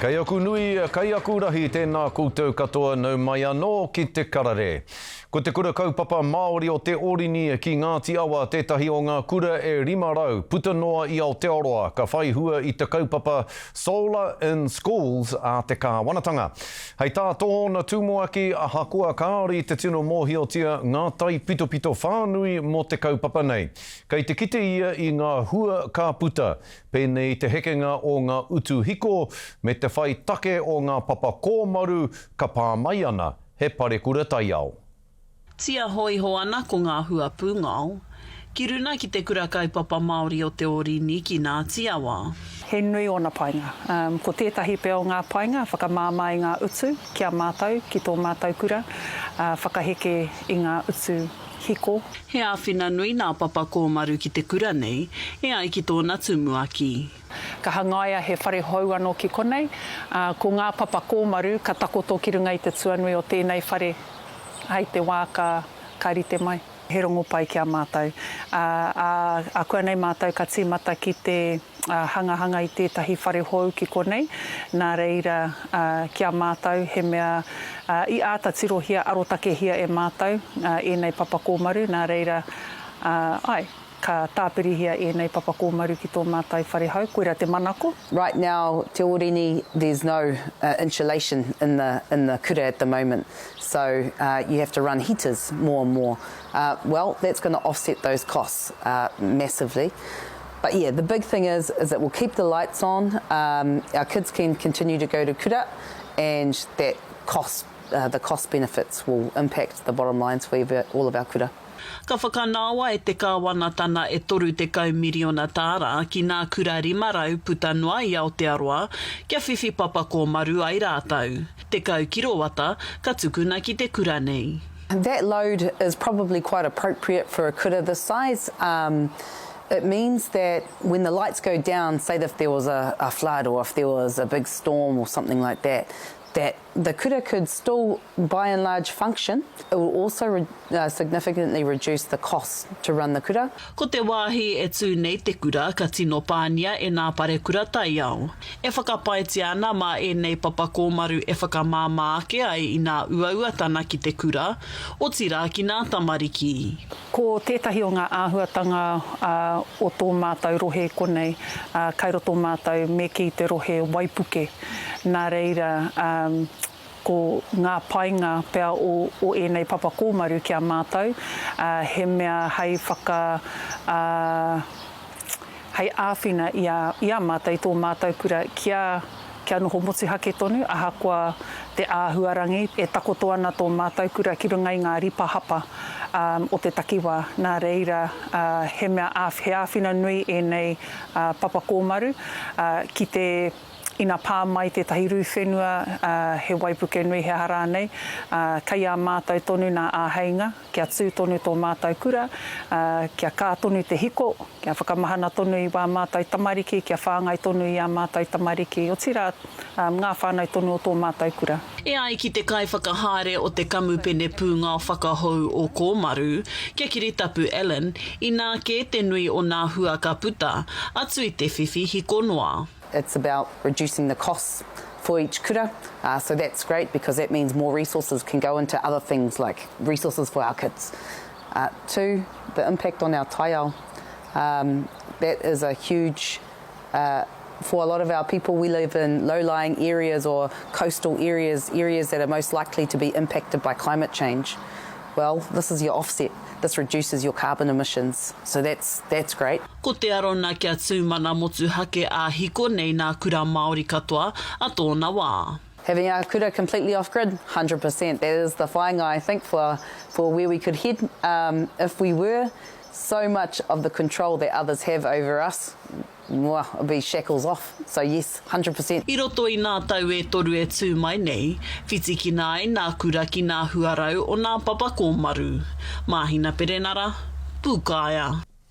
Kei aku nui, kei aku rahi tēnā koutou katoa nau mai anō ki te karere. Ko Te Kura Kaupapa Māori o Te Orini ki Ngāti Awa tētahi o ngā kura e 500 puta noa i Aotearoa ka whai hua i te kaupapa Solar in Schools a te kāwanatanga. Hei tā tōna tumuaki, ahakoa kāore i te tino mōhiotia ngā taipitopito whānui mō te kaupapa nei, kei te kite ia i ngā hua ka puta, pēnei i te hekenga o ngā utu hiko me te whai take o ngā papa kōmaru ka pā mai ana he parekura taiao. Tia hōiho ana ko ngā hua pūngao, ki runa ki te Kura Kaupapa Māori o Te Ōrini ki Ngāti Awa. He nui ōna painga. Ko tētahi pea o ngā painga, whakamāmā i ngā utu ki a mātou, ki tō mātou kura, whakaheke i ngā utu hiko. He āwhina nui nā Papa Kōmaru ki te kura nei, e ai ki tōna tumuaki. Ka hangaia he whare hou anō ki konei, ā, ko ngā papa kōmaru ka takoto ki runga i te tuanui o tēnei whare hei te wā ka, ka rite mai. He rongopai ki a mātou. Ā, ā, ākuanei mātou ka tīmata ki te hangahanga i tētahi whare hou ki konei, nā reira, ki a mātou he mea i āta tirohia, arotakehia e mātou ēnei papa kōmaru, nā reira, āe, ka tāpirihia ēnei papa kōmaru ki tō mātou whare hou, koirā te manako. Right now, Te Ōrini, there's no insulation in the, in the kura at the moment, so you have to run heaters more and more. Well, that's gonna offset those costs massively. But yeah, the big thing is, is it will keep the lights on, um, our kids can continue to go to kura and that cost, uh, the cost benefits will impact the bottom lines for all of our kura. Ka whakanaoa e te kāwanatana e 30 miriona tāra ki nā kura 500 puta noa i Aotearoa kia whiwhi papa kōmaru ai rātou. 10 kirowata ka tukuna ki te kura nei. That load is probably quite appropriate for a kura this size. Um, it means that when the lights go down, say if there was a, a flood or if there was a big storm or something like that, that the kura could still by and large function. It will also re, uh, significantly reduce the cost to run the kura. Ko te wāhi e tū nei te kura ka tino pānia e nā parekura taiao. E whakapaetia ana mā ēnei papa kōmaru e whakamāmā ake ai i nā uauatana ki te kura, otirā ki nā tamariki. Ko tētahi o ngā āhuatanga o tō mātou rohe konei, kai roto mātou me kī te rohe waipuke. Nā reira, ko ngā painga pea o o ēnei papa kōmaru ki a mātou, he mea hei whaka, hei āwhina i a i a mātou, i tō mātou kura kia kia noho motuhake tonu ahakoa te āhuarangi e takoto ana tō mātou kura ki runga i ngā ripa hapa o te takiwā. Nā reira, he mea he āwhina nui ēnei papa kōmaru ki te Ina pā mai tētahi rū whenua, he waipuke nui, he aha rānei, kei a mātou tonu nā āheinga kia tū tonu tō mātou kura, kia kā tonu te hiko, kia whakamahana tonu i wā mātou tamariki, kia whāngai tonu i ā mātou tamariki, otirā, ngā whānau tonu o tō mātou kura. E ai ki te kaiwhakahaere o te kamupene pūngao whakahou o Kōmaru, kia Kiritapu Allen, inā kē te nui o nā hua ka puta, atu i te whiwhi hiko noa. It's about reducing the costs for each kura, so that's great because that means more resources can go into other things like resources for our kids. Two, the impact on our taiao, that is a huge for a lot of our people we live in low-lying areas or coastal areas, areas that are most likely to be impacted by climate change. Well, this is your offset. This reduces your carbon emissions, so that's, that's great. Ko te arona kia tū mana motuhake ā-hiko nei nā kura Māori katoa a tōna wā. Having our kura completely off grid, 100%. That is the whāinga I think for, for where we could head um, if we were. So much of the control that others have over us, well, it'll be shackles off. So yes, 100%. I roto i nā tau e toru e tū mai nei, whitikina ai nā kura ki nā huarau o nā papa kōmaru. Māhina Perenara, Pūkaea.